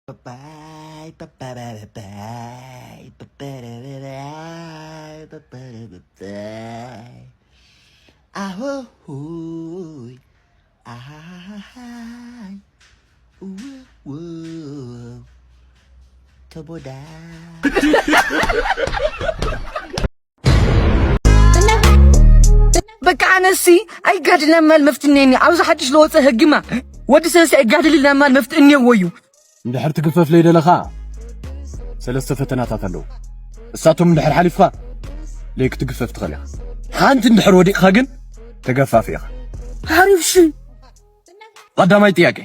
Bye, bye, bye, bye, bye, bye, bye, bye, bye, bye, bye, bye. Ahoy. Ahahaha. Woo, woo. ተቦዳ። በቃ ኣነሲ ኣይጋድልና ማል መፍትኔኒ ኣብዚ ሓድሽ ለወፀ ህግማ ወዲ ሰለስተ ኣይጋድልና ማል መፍትኔዎ እዩ። እንድሕር ትግፈፍ ለይደለኻ ሰለስተ ፈተናታት ኣለዉ። እሳቶም እንድሕር ሓሊፍካ ለይክትግፈፍ ትኽእል ኢኻ። ሓንቲ እንድሕር ወዲቕኻ ግን ተገፋፊ ኢኻ። ሓሪፍ ሺ። ቀዳማይ ጥያቄ፣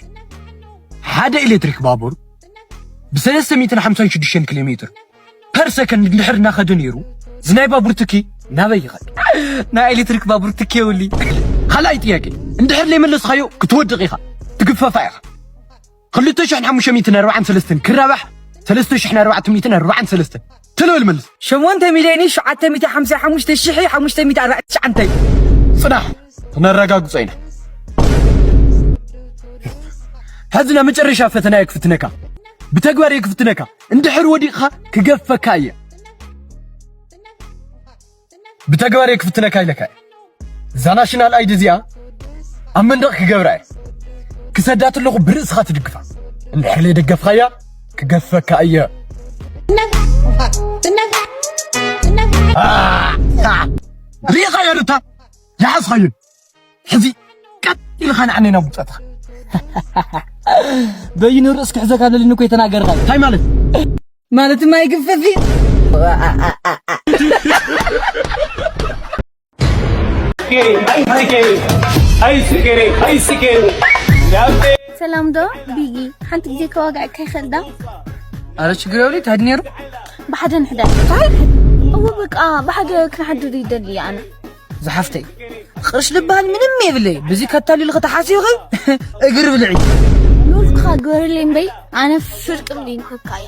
ሓደ ኤሌክትሪክ ባቡር ብ ሰለስተ ሚእትን ሓምሳን ሽዱሽተን ኪሎ ሜትር ፐር ሰከንድ እንድሕር እናኸደ ነይሩ ዝናይ ባቡር ትኪ ናበይ ይኸድ? ናይ ኤሌክትሪክ ባቡር ትኪ የብሉይ። ካልኣይ ጥያቄ፣ እንድሕር ለይመለስኻዮ ክትወድቕ ኢኻ፣ ትግፈፋ ኢኻ። ክልተ ሽሕን ሓሙሽተ ሚእትን ኣርባዓን ሰለስተን ክራባሕ ሰለስተ ሽሕን ኣርባዕተ ሚእትን ኣርባዓን ሰለስተን። ተለወል መልስ። ሸሞንተ ሚልዮን ሸውዓተ ሚእቲ ሓምሳ ሓሙሽተ ሽሕ ሓሙሽተ ሚእቲ ኣርባዕተ ትሽዓተ። ጽናሕ፣ ክነረጋግጾ ኢና። ሕዚ ናብ መጨረሻ ፈተና የክፍትነካ። ብተግባር የክፍትነካ። እንድሕር ወዲቕኻ ክገፈካ እየ። ብተግባር እየ ክፍትነካ ኢለካ እየ። እዛ ናሽናል ኣይዲ እዚኣ ኣብ መንደቕ ክገብራ እየ። ክሰዳ ተለኹ ብርእስኻ ትድግፋ። እንድሕር ደገፍካያ ክገፈካ እየ። ሪኢኻዮ ሩታ? ዝሓዝኻዮ ሕዚ ቀጥ ኢልካ ንዓነይ ናብ ውፀትኻ። በይኑ ርእስ ክሕዘካ ደሊኒ እኮ የተናገርካ። እንታይ ማለት? ማለትማ ኣይግፈፍ እዩ። ሰላም ዶ ቢጊ፣ ሓንቲ ግዜ ከዋግዐካ ይኽእል ዶ? ኣረ ችግር የብለይ፣ እንታይ ድዩ ነይሩ? ብሓደ ንሕደር። እንታይ? እወ በቃ ብሓደ ክንሓድር ይደሊ እየ ኣነ። ዝሓፍተይ፣ ቅርሽ ዝበሃል ምንም የብለይ፣ ብዚ ከታሊልኺ ተሓሲብኺ እግሪ ብልዒ። ሉልካ ግበረለይ እምበይ ኣነ ፍርቂ ሚሊዮን ክህበካ እየ።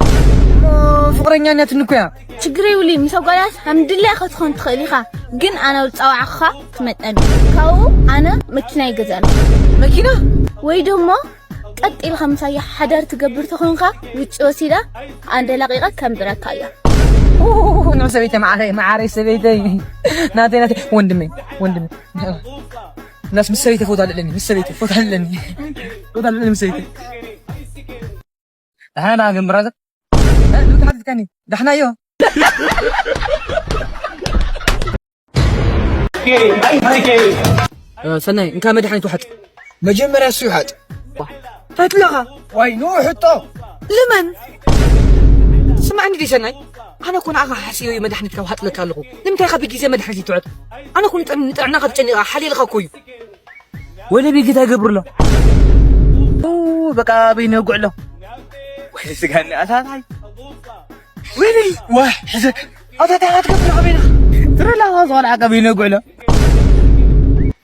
ፍቕረኛ እያ ትንኮያ። ችግር የብሉይ፣ ምስ ኣጓላት ከም ድላይካ ክትኾን ትኽእል ኢኻ፣ ግን ኣነ ዝጸዋዕኩኻ ትመጸኒ። ካብኡ ኣነ መኪና ይገዝኣልካ። መኪና? ወይ ደሞ ቀጥ ኢልካ ምሳይ ሓዳር ትገብር ተኾንካ ውጭ ወሲዳ ኣንደላቂቐ ከምብረካ እያ። ንዑ ሰበይተይ መዓረይ መዓረይ ሰበይተይ ናተይ ናተይ ወንድመይ ወንድመይ ናስ ምስ ሰበይተይ ፎቶ ኣለኒ ምስ ሰበይተይ ፎቶ ኣለኒ ፎቶ ኣለኒ ምስ ሰበይተይ ደሓና ግን ብራዘር እ፣ ዱት ሓቲትካኒ ዳሕና እዮ ሰናይ እንካ መድሓኒት ውሓጥ መጀመርያ እሱ ይውሓጥ ፈትለኻ ዋይ ንኡ ሕጦ ልመን ስማዕኒ ዲ ሰናይ ኣነ እኮ ንዓኻ ሓስዮ እዩ መድሓኒትካ ውሃጥለካ ኣለኹ ንምንታይ ኢኻ ብግዜ መድሓኒት ይትውዕጥ ኣነ እኮ ንጥዕናኻ ተጨኒቓ ሓሊልኻ እኮ እዩ ወለ ቤት ጌታ ይገብሩ ኣሎ በቃ በይነ ጉዕ ኣሎ ወይ ስጋኒ ኣሳታይ ወይኒ ዋህ ሕዘ ኣታ እንታይ ክትገብር ከበይና ትረላ ዝኾነ ዓቀብ ይነጉዕሎ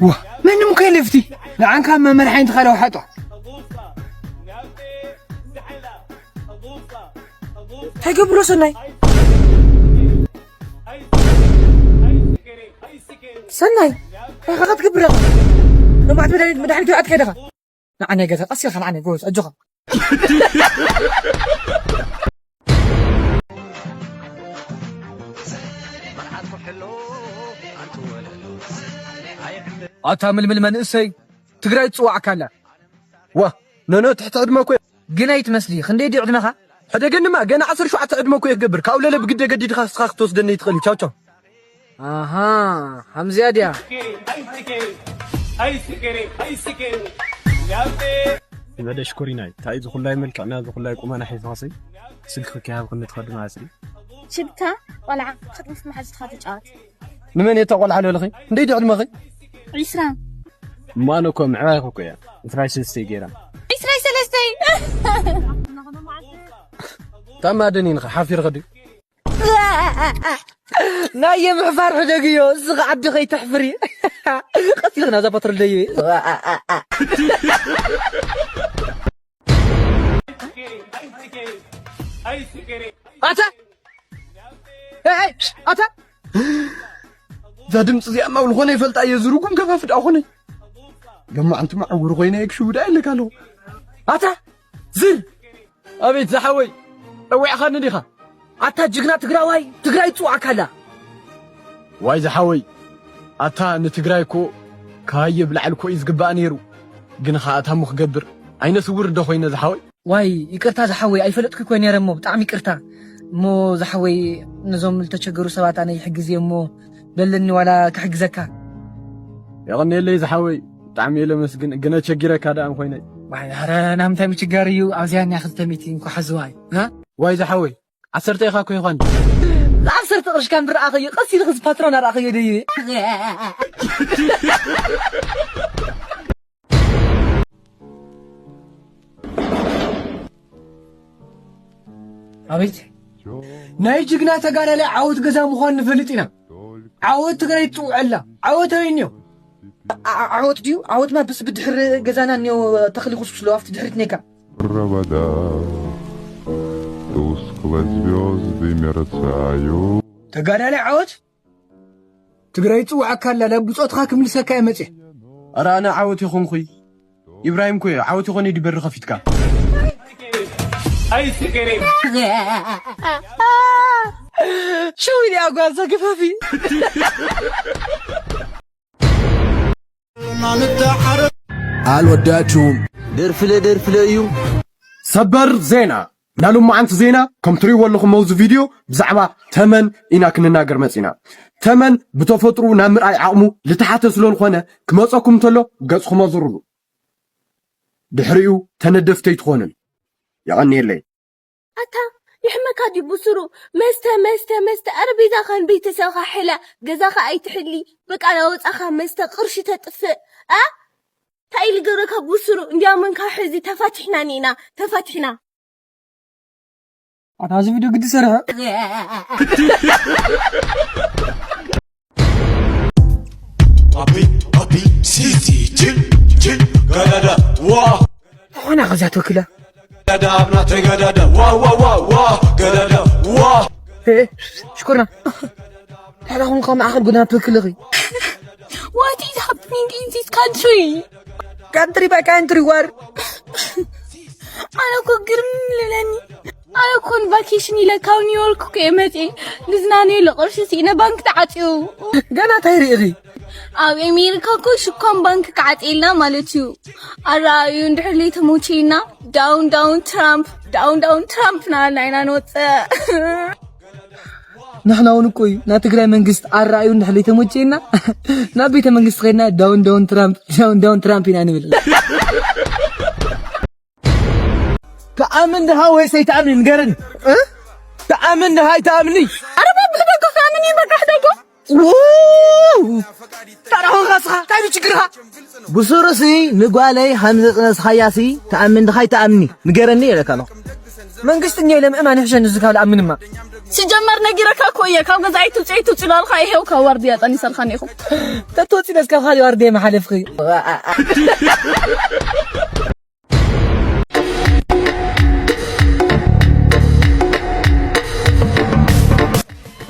ዋ ምንም ከይልፍቲ ንዓንካ መመርሓይን ትኻለ ውሓጦ እንታይ ገብሮ ሰናይ ሰናይ እንታይ ክትገብር ኢኻ ሎማዕቲ መድሓኒት መድሓኒት ይውዓት ከይደኻ ንዓነይ ገዛ ቀስ ኢልካ ንዓነይ ጎበዝ ኣጆኻ ኣታ ምልምል መንእሰይ ትግራይ ትፅዋዕካ ኣላ ዋ ኖኖ ትሕቲ ዕድመ እኮ ግን ኣይትመስሊ ክንደይ ድዩ ዕድመኻ ሕደገንማ ገና ዓሰርተ ሸውዓተ ዕድመ እኮ እየ ክገብር ካብኡ ለለ ብግደ ገዲድኻ ንስኻ ክትወስደኒ ይትኽእል እዩ ቻው ቻው ኣሃ ሃምዚያ ድያ ዝበደ ሽኮሪናይ እንታይ እዚ ኩላይ መልክዕና እዚ ኩላይ ቁመና ሒዝኻሲ ስልኪ ከይሃብክኒ ትኸዲ ማለት እዩ ሽታ ቆልዓ ክድምስ መሓዝትኻ ትጫወት ንመን እየ እታ ቆልዓ ልበልኺ ክንደይ ድዩ ዕድመኺ ዒስራ እሞ ኣነ እኮ ምዕባይ እኮ እያ ዕስራይ ሰለስተይ ገይራ ዕስራይ ሰለስተይ ታማደኒንኻ ሓፊርኺ ድዩ ናየ ምሕፋር ሕደግዮ እዚ ዓዲ ከይተሕፍሪ ቀስ ኢልክ ናዛ ፓትሮል ደይበ ኣታ ኣታ እዛ ድምፂ እዚኣ ማው ዝኾነ ይፈልጣ እየ ዝርጉም ከፋፍዳ ኾነ ሎማዓንቲ መዓውሪ ኮይነ እየ ክሽውዳ የለካ ኣለኹ ኣታ ዝር ኣቤት ዝሓወይ፣ ጠዊዕኻኒ ዲኻ? ኣታ ጅግና ትግራዋይ፣ ትግራይ ትጽዋዕካ ኣላ። ዋይ ዝሓወይ፣ ኣታ ንትግራይ እኮ ካየብ ላዕሊ እኮ እዩ ዝግባእ ነይሩ። ግን ኸኣ ኣታ እሞ ክገብር፣ ዓይነ ስውር ዶ ኮይነ ዝሓወይ? ዋይ ይቅርታ ዝሓወይ፣ ኣይፈለጥኩ እኮ ነይረ እሞ ብጣዕሚ ይቅርታ። እሞ ዝሓወይ፣ ነዞም ዝተቸገሩ ሰባት ኣነ ይሕግዝ እየ እሞ በለኒ ዋላ ክሕግዘካ። የቐንየለይ ዝሓወይ፣ ብጣዕሚ እየ ለመስግን፣ ግን ኣቸጊረካ ደኣ እንኮይነይ። ዋይ፣ ኧረ ናምንታይ ምችጋር እዩ፣ ኣብዚኣ እኒኣ ክልተ ሚእቲ እንኳ ሓዝዋ እዩ፣ እ? ዋይ ዝሓወይ፣ ዓሰርተ ኢኻ እኮ ይኾን። ዓሰርተ ቅርሽካ ምርኣኸዮ፣ ቀስ ኢልክ እዚ ፓትሮን ኣርኣኸዮ ደዩ። ኣቤት ናይ ጅግና ተጋዳላይ ዓወት ገዛ ምዃኑ ንፈልጥ ኢና። ዓወት ትግራይ ትጽውዐላ። ዓወት ኣበይ እኒኦ? ዓ-፣ ዓ-፣ ዓወት ድዩ? ዓወትማ ብስ ብድሕሪ ገዛና እኒኦ ተኽሊ ኩስኩስ ሎ ኣብቲ ድሕሪት ኔካ። ምድረ በዳ ቱስክለ ዝብዮ ዝብመረጻዩ። ተጋዳላይ ዓወት ትግራይ ትጽውዓካ ኣላ። ናብ ብጾትኻ ክምልሰካ እየ መጽየ። ኣረ ኣነ ዓወት ይኾንኩይ። ኢብራሂም ኮ ዓወት ይኾን ድዩ በሪ ከፊትካ? ሸው ኢልያ ጓዛ ግፈፊ። ኣልወዳችሁም። ደርፍለ ደርፍለ እዩ። ሰበር ዜና። ናሉማዓንቲ ዜና ከም ትርእይዎ ኣለኹም ኣብዚ ቪድዮ ብዛዕባ ተመን ኢና ክንናገር መጺና። ተመን ብተፈጥሩ ናብ ምርኣይ ዓቕሙ ልተሓተ ስለ ዝኾነ ክመጸኩም እንተሎ ገጽኹም ኣዙርሉ። ድሕሪኡ ተነደፍቲ ኣይትኾኑን። የቐንየለይ። ኣታ ይሕመካ ድዩ ብስሩ? መስተ፣ መስተ፣ መስተ። ኣረ ቤዛ ኻን ቤተሰብኻ ሕላ፣ ገዛኻ ኣይትሕሊ። በቃ ናወጻኻ መስተ ቅርሺ ተጥፍእ። ኣ? እንታይ ልገብረካ ብስሩ? እንዲያውም እንካ ሕዚ ተፋቲሕና ኒና፣ ተፋቲሕና። ኣታ እዚ ቪድዮ ግዲ ሰርሐ። ፓፒ፣ ፓፒ፣ ሲቲ፣ ጅል፣ ጅል፣ ገዳዳ፣ ዋ። ዝኾነ ከዚያ ተወኪላ። ገዳዳ፣ ኣብና ተገዳዳ፣ ዋ፣ ዋ፣ ዋ፣ ዋ፣ ገዳዳ፣ ዋ። እ፣ ሽኮርና። ድሕሪ ኹን ከም ማእኸል ጎደና ትወክልኺ። What is happening in this country? Country by country war. ኣነ እኮ ግርም ልለኒ። ኣነ እኮ ንቫኬሽን ኢለ ካብ ኒውዮርክ እኮ እየ መፅየ። ልዝናነየሉ ቅርሺ ስኢነ ባንክ ተዓፅዩ። ገና እንታይ ርኢኺ? ኣብ ኣሜሪካ እኮ ሽኳን ባንክ ክዓፅየልና ማለት እዩ። ኣረኣእዩ እንድሕር ለይተመቸየና ዳውን ዳውን ትራምፕ፣ ዳውን ዳውን ትራምፕ እናበልና ኢና ንወፅእ። ንሕና እውን እኮ እዩ፣ ናይ ትግራይ መንግስት ኣረኣእዩ እንድሕር ለይተመቸየና ናብ ቤተ መንግስቲ ከድና ዳውን ዳውን ትራምፕ፣ ዳውን ዳውን ትራምፕ ኢና ንብል። ትኣምን ድኻ ወይስ ኣይትኣምኒ ንገረኒ። እ? ትኣምን ድኻ ኣይትኣምኒ? ኣረ ባብ ሕደጎ ክኣምን እዩ፣ በቃ ሕደጎ። ው! ተራኹ ኻስኻ፣ እንታይ እዩ ችግርኻ? ብሱሩሲ ንጓለይ ሃምዚ ቅነስኻያሲ ትኣምን ድኻ ኣይትኣምኒ ንገረኒ ኢለካ ኣለኹ። መንግስቲ እኒኦ ኢለ ምእማን ይሕሸኒ እዚ ካብ ልኣምንማ። ሲጀመር ነጊረካ እኮ እየ፣ ካብ ገዛ ኣይትውፅእ ኣይትውፅእ ኢላልካ፣ ይሄው ካብ ዋርድያ ጠኒሰልካ እኒኹ። ተትወፂ ደስ ካብ ካሊእ ዋርድያ መሓለፍኺ።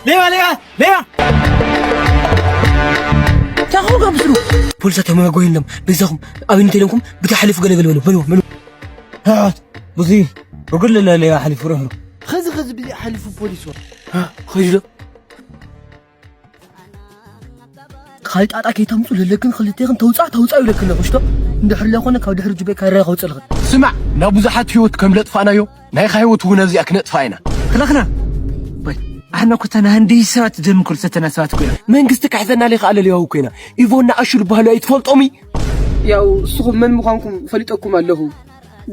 ሌባ፣ ሌባ፣ ሌባ! ታኹ ጋብስሩ። ፖሊሳት ተመጓጎ የለም። በይዛኹም፣ ኣበይ እንተይለምኩም፣ ብታ ሓሊፉ ገለ ገለ በሉ፣ በሉ፣ በሉ። ኣት፣ ብዙ፣ ብጉል ለለ ሌባ ሓሊፉ ረኽቡ። ኸዚ፣ ኸዚ ብዚ ሓሊፉ ፖሊስ ወ-፣ ኸይዱ ዶ? ካልእ ጣጣ ከይተምፁ ለለክን ክልቴኽን ተውፃእ ተውፃእ ይብለክን ኣለኹ ሽቶ። እንድሕር ለኾነ ካብ ድሕሪ ጁቤ ካራ ከውፅልኽን። ስማዕ፣ ናብ ብዙሓት ህይወት ከም ለጥፋእናዮ ናይኻ ህይወት እውን ኣብዚኣ ክነጥፋ ኢና። ክላኽና ባይ ኣሕና ኮታ ንሃንደይ ሰባት ደም ክልሰተና ሰባት ኮይና መንግስቲ ክሕዘና ለይክኣለ ለያው ኮይና ኢቮና ኣሹ ዝበሃሉ ኣይትፈልጦሚ። ያው እስኹም መን ምዃንኩም ፈሊጠኩም ኣለኹ።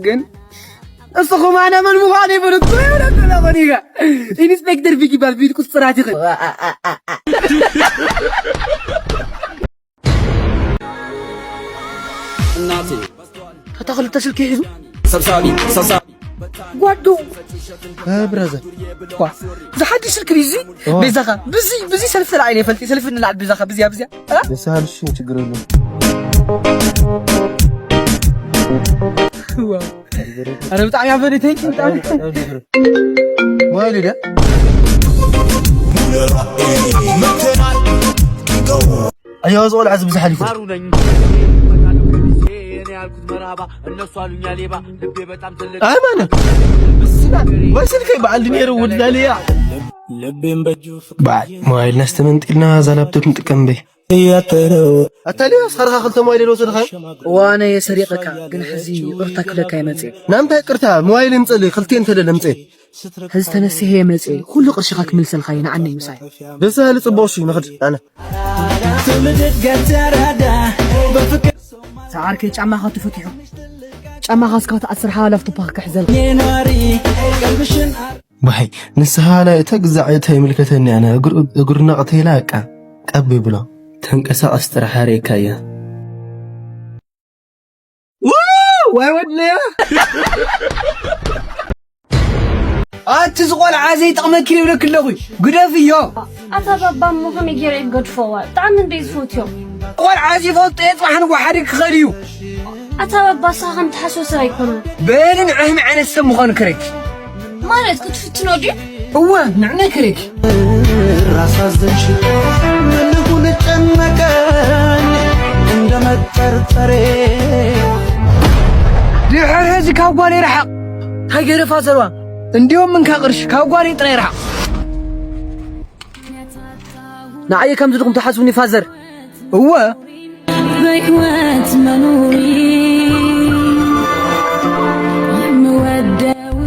ግን እስኹም ኣነ መን ምዃን ይፈልጥ ይብለና ኸኒጋ ኢንስፔክተር ቢግ ይባል ቢት ቁፅራት ይኽእል። እናቴ እታ ክልተ ስልኪ ሒዙ ሰብሳቢ ሰብሳቢ ጓዱ። እ፣ ብራዘር። ዋ፣ ዝሓድሽ ስልኪ ድዩ እዚ? ኦ። ቤዛኻ ብዚ ብዚ ሰልፊ ተላዒለ ይፈልጥ ሰልፊ ንላዕል ቤዛኻ ብዚያ ብዚያ። እ? ደስ ያለሽ ችግር የለውም። ዋው። ኣረ ብጣዕሚ ኣበደ፣ thank you፣ ብጣዕሚ። ወይ ሊዳ። ኣዮ፣ እዚ ቆልዓ እዚ ብዙሕ ሓሊፉ። ያልኩት መርሃባ እነሱ አሉኛ ሌባ ልቤ በጣም ትልቅ ኣይማነ በስልከይ በዓል ድኔሩ ውድላልያ በዓል ሞባይልና ስተመንጢልና እዛ ላፕቶፕ ንጥቀም በይ ኣታልያ ስኻርኻ ክልተ ሞባይል የለ ወሰድኻ ዋነ የሰሪቀካ ግን ሕዚ ይቅርታ ክለካ ይመጽእ ናምታይ ቅርታ ሞባይል ይምፀልይ ክልቴን ተደለ ምፀ ሕዚ ተነሲሐ የመጽእ ኩሉ ቅርሽኻ ክምልሰልካ ይንዓነይ ምሳይ ደስ ሃሊ ፅቡቅ ሲ ንኽድ ኣነ ሰዓርከ ጫማኻ ተፈቲሑ ጫማኻ እስካ ተኣስርሓ ላፍቶፓ ክሕዘልካ ባይ ንስኻ ናይ እተ ግዛዕ እተ ይምልከተኒ ኣነ እግርና ቀተይላ እቃ ቀብ ይብሎ ተንቀሳቐስ ጥራሕ ኣርእየካ እያ ዋይ ወድለያ ኣቲ ዝቆልዓ ዘይጠቕመኪ ይብለክ ኣለኹ ግደፍዮ ኣታ ባባ እሞ ከመይ ገይረ ይገድፈዋ ብጣዕሚ እንደ ዝፈትዮም ቆልዓ እዚ ፈልጦ የፅባሕ ንጎሓዲ ክኸድ እዩ ኣታ ባባ ንስኻ ከም ትሓስቦ ሰብ ኣይኮነን በሊ ንዕህ ዓይነት ሰብ ምዃኑ ክረኪ ማለት ክትፍትኖ ድዩ እወ ንዕነ ክረኪ ራሳዘንሽ ምንኹን ጨነቀን እንደ መጠርጠሬ ድሕር ህዚ ካብ ጓል ይርሓቕ እንታይ ገይረ ፋዘርዋ እንዲዮም ምንካ ቅርሽ ካብ ጓል ጥራይ ይርሓቕ ንዓየ ከምዚ ድኹም ትሓስቡኒ ፋዘር እወ በህይወት መኖሪ የምወደው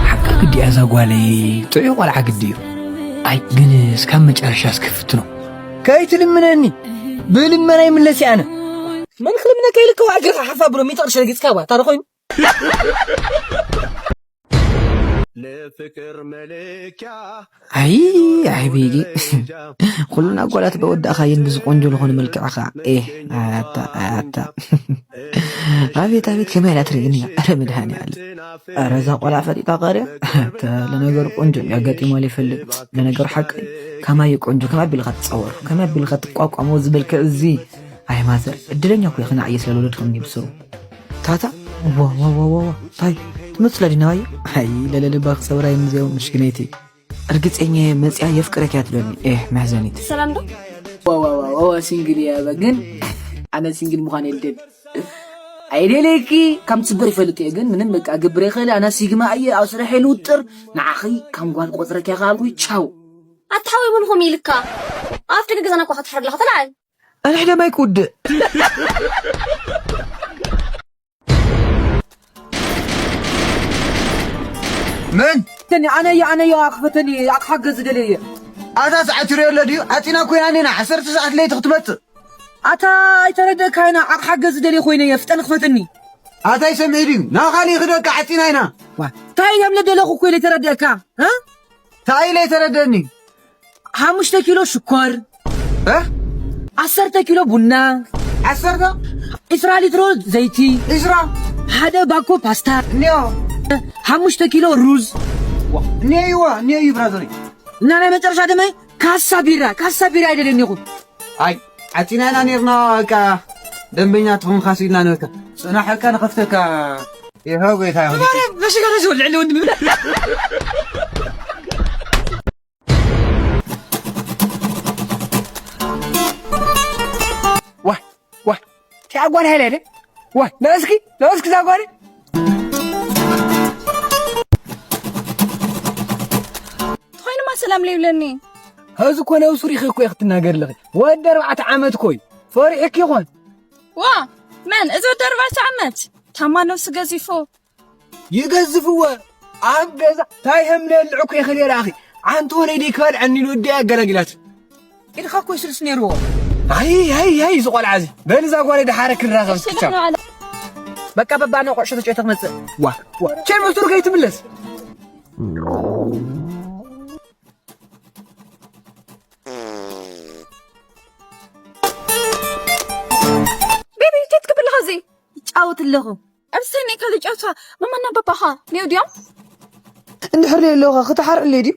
ሓቂ ግዲ እያ እዛ ጓለይ ጥዑይ ቆልዓ ግዲ እዩ ኣይ ግን እስካብ መጨረሻ እስክፍትኖ ከይትልምነኒ ብልመና ይምለስ ኣነ መን ክልምነካ ኢልካ እግርኻ ሓፋ ብሎ ሚጠቕርሽ ረጊፅካ ባ ታደ ኮይኑ ለፍቅር መለኪያ ኣይ ኣይ ቤጌ ኩሉን ኣጓላት በወዳእኻየን ብዝቆንጆ ዝኾነ መልክዕኻ ኤ ኣታ ኣታ ኣቤት ኣቤት ከመይ ኢላ ትርእየኒ እያ ኣረ መድሃኒ ኣለ ኣረ እዛ ቆልዓ ፈሊጣ ቃርያ ኣታ ለነገሩ ቆንጆ እያ ገጢሞ ይፈልጥ ለነገሩ ሓቀይ ከማይ ቆንጆ ከመይ ኣቢልካ ትፀወር ከመይ ኣቢልካ ትቋቋሞ ዝበልክዕ እዚ ኣይ ማዘር እድለኛ እኮ ኢኺ ንዓየ ስለልወለድክኒ ብስሩ ታታ ዋዋዋዋዋ ታይ ትመስላ ዲናዋየ ኣይ ለለልባ ክሰብራ የምዝያው ምሽግነይቲ እርግፀኛ መፅያ የፍቅረክ ያትለኒ ኤህ መሕዘኒት ሰላም ዶ ዋዋዋዋ ሲንግል እያ ግን ኣነ ሲንግል ምዃን የልደል ኣይደለይኪ ከም ትስበር ይፈልጥ እየ ግን ምንም በቃ ግብር ይኽእል ኣነ ሲግማ እየ ኣብ ስራሕ ልውጥር ንዓኺ ከም ጓል ቆፅረክ ያኽኣልኩ ቻው ኣትሓወይ ምንኹም ኢልካ ኣብቲ ገዛና እኳ ክትሕር ኣለኻ ተለዓል ኣነ ሕደ ማይ ክውድእ መን ተኒ ኣነ እየ ኣነ እየ ክፈተኒ ኣቕሓ ገዝ ደለ እየ ኣታ ሰዓት ይርዮ ኣሎ ድዩ ዓፂና ኮይና ኔና ዓሰርተ ሰዓት ለይቲ ክትመፅእ ኣታ ኣይተረደእካ ኢና ኣቕሓ ገዝ ደለ ኮይነ እየ ፍጠን ክፈተኒ ኣታ ይሰምዒ ድዩ ናብ ካሊእ ክደካ ዓፂና ኢና እንታይ የምለ ደለኹ እኮ ኢለ ተረደእካ እንታይ ኢለ ተረደእኒ ሓሙሽተ ኪሎ ሽኮር እ? ዓሰርተ ኪሎ ቡና ዓሰርተ ዒስራ ሊትሮ ዘይቲ ዒስራ ሓደ ባኮ ፓስታ እኒኦ ሓሙሽተ ኪሎ ሩዝ እኒኦ ይዋ እኒኦ እዩ ብራዘሪ እና ናይ መጨረሻ ደመ ካሳ ቢራ ካሳ ቢራ ኣይደለኒ ይኹን ኣይ ዓፂና ኢና ነርና በቃ ደንበኛ ትኹን ካስ ኢልና ንበካ ፅናሕ በቃ ንኸፍተካ ይኸው ጎይታ ይኹን መሽገረ ዝወልዕለ ወንድም ዋይ ዋይ ቲያ ጓል ሃይለ ደ ዋይ ናስኪ ናስኪ ዛ ጓል ኮይንማ ሰላም ለይብለኒ ሀዚ ኮነ ሱሪኺ እኮ ክትናገር ኣለኺ ወዲ ኣርባዕተ ዓመት ኮይ ፈሪሕኪ ይኾን ዋ መን እዚ ወዲ ኣርባዕተ ዓመት ታማ ነብሱ ገዚፎ ይገዝፍዎ ኣብ ገዛ ታይ ህምለ ልዕኩ ኢኺ ነራኺ ዓንቲ ወለዲ ክበልዐኒ ንወዲ ኣገላጊላት ኢድኻ እኮ ይስልስ ነይርዎ ኣይ ኣይ ኣይ እዚ ቆልዓ እዚ በል እዛ ጓለ ድሓረ ክንራኸብ እስክቻ በቃ በባና ቁዕሾ ተጫወተ ክመፅእ ዋ ዋ ቸር መፍቱር ከይትምለስ ቤቢ ቴት ክብል ኸዚ ይጫወት ኣለኹ ኣብ ሰኒ ካልእ ጨዋታ መማና ባባኻ ኔው ድዮም እንድሕር ኣለኻ ክትሓርዕለይ ድዩ